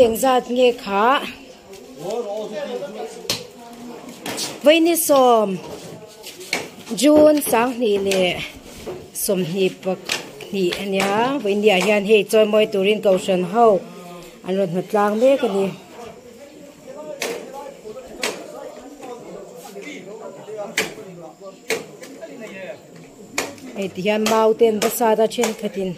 Engzat nge kha? Vaini sawm June sanghnih leh sawmhnih pahnih a nia vawinia hian hei chawimawi turin kohhran ho an rawn hmu tlang mek a ni. Hei ti hian mau te an va sat a thenkhatin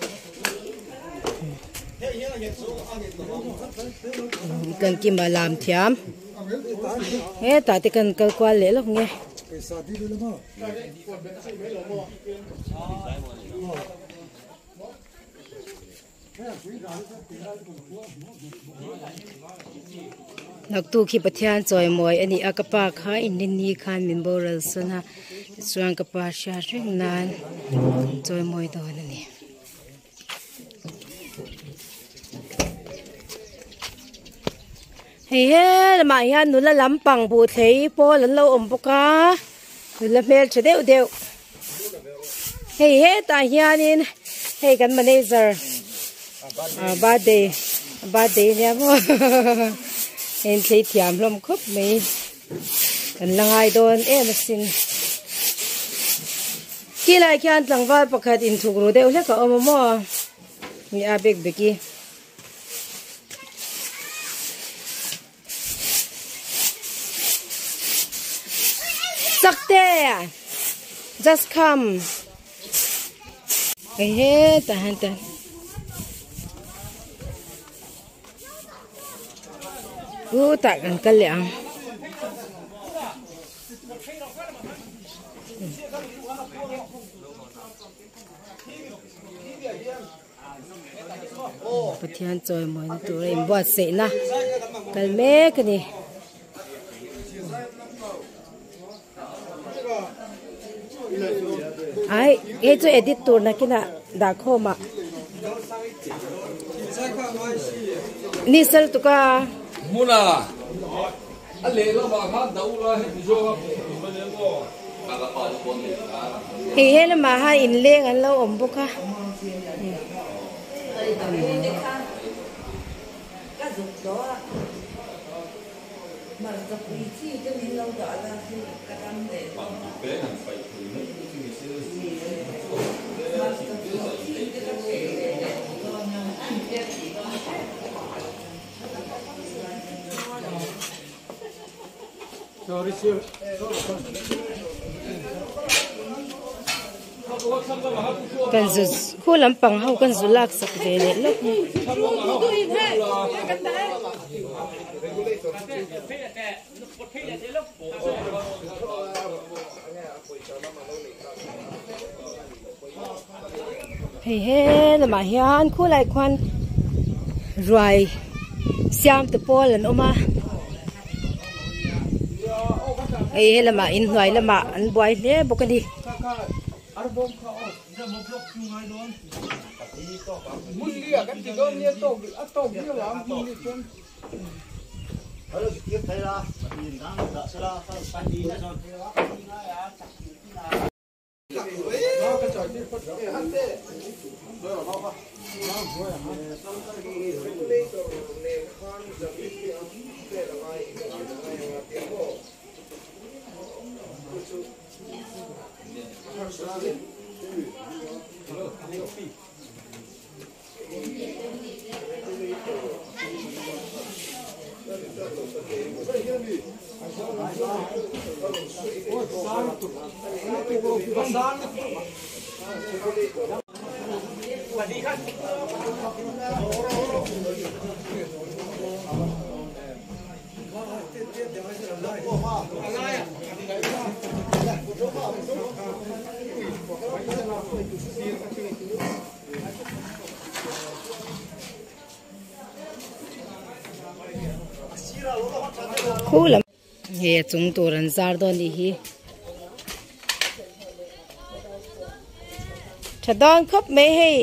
kan kima lam thiam hetah te kan kal kual leh lawk nge. Naktuk hi Pathian chawimawi a ni a ka pa kha inrinni khan min boral sawn a tichuan ka pa hriat reng nan chawimawi dawn a ni. Hei he lamah hian nula lampang buhthlei pawl an lo awm bawk a nula hmeltha deuh deuh hei hetah hianin hei kan manager ah birthday birthday ania maw hei an thlei thiam hlawm khawp mai kan la ngai dawn em asin khilai khian tlangval pakhat inthuk ru deuh hlek a awm a maw ni a bek bek i. Sakte just come hei hetah hian te chutah kan kal leh ang. Pathian chawimawina tura inbuatsaihna kal mek a ni. Ai hei chu edit tur nakinah dah khawm ah ni sal tuka. Hmuna a lehlamah khan dah ula heti zawnga hmuh tur a nia maw? Hei he lamah hian inleng an lo awm bawk a. Kan zu khu lampang ho kan zu lak sak ve leh lawk a. Hei he lamah hian khulai khuan ruai siam te pawl an awm a hei he lamah inhnuai lamah an buai hle bawk a ni. Khu lam hei a chung tur an zar dawn anih hi tha dawn khawp mai hei.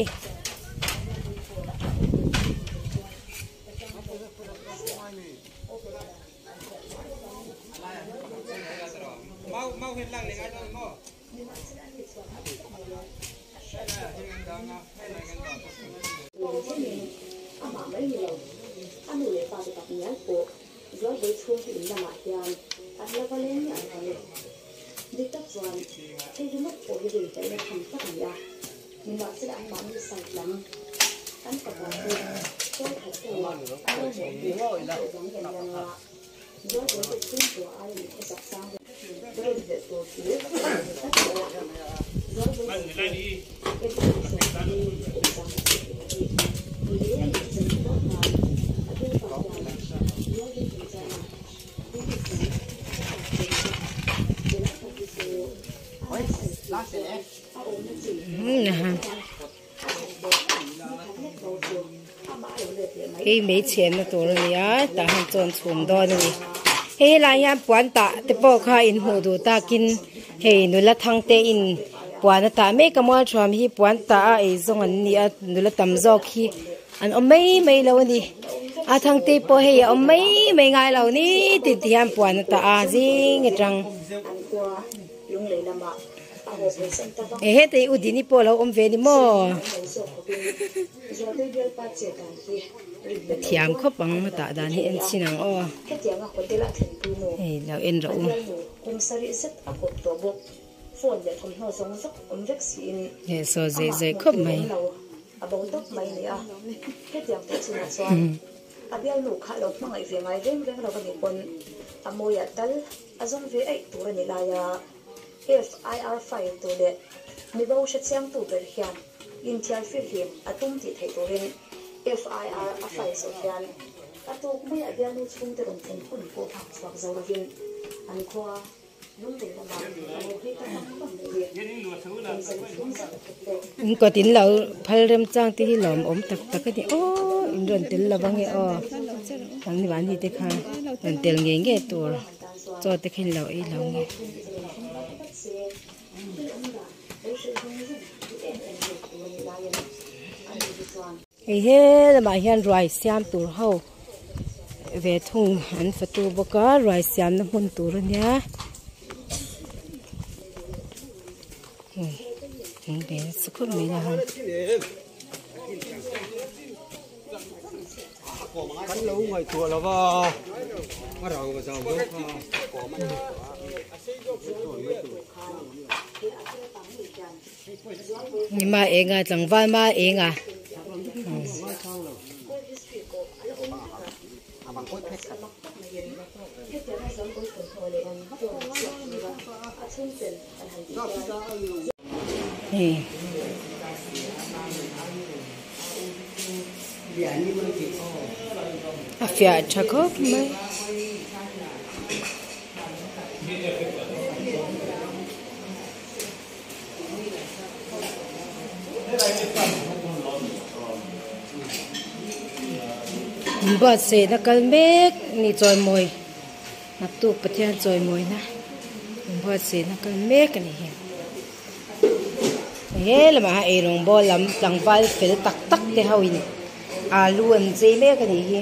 Hei mei chhenna tur a ni a tah hian chawn chhum dawn a ni hei helai hian puan tah te pawh kha in hmuh duh takin hei nula thang te in puan a tah mek a mual thuam hi puan tah a ei zawng an ni a nula tam zawk hi an awm mai mai lo a ni a thang te pawh hei a awm mai mai ngai lo ni tin ti hian puan a tah a zing atang. E heta i u Dini pawh a lo awm ve ni maw? A thiam khawp ang a tah dan hi en chhin ang aw. Hei lo en rawh u. Heh saw zei zei khawp mai. A zawng ve aih tur a ni laia FIR file tu leh mibo hrechiangtu ber hian inthiar firhlim a tum tih theih turin FIR a file zawh hian a tuk mai a bialnu chhungte rawn thlen hun pawh nghak chhuak zo lovin an khua lunglei lamah a lo hlei ta vang vang mai hi kum zan chhung zet a thawk tawh. In kawt in lo phal remchang te hi lawmawm tak tak a ni aw in rawn tel lo ang e aw ang ni mahni te khan rawn tel ngei ngei tur chaw te kha in lo ei lo nge. Hei he lamah hian ruai siam tur ho ve thung an fatu bawk a ruai siamna hmun tur a nia. Ma eng a tlangval ma eng a. Hei a fiah tha khawp mai. Inbuatsaihna kal mek ni chawimawi naktuk Pathian chawimawina inbuatsaihna kal mek a ni hi. He lamah hian eirawng bawl lam tlangval fel tak tak te ho in alu an chei mek a nih hi.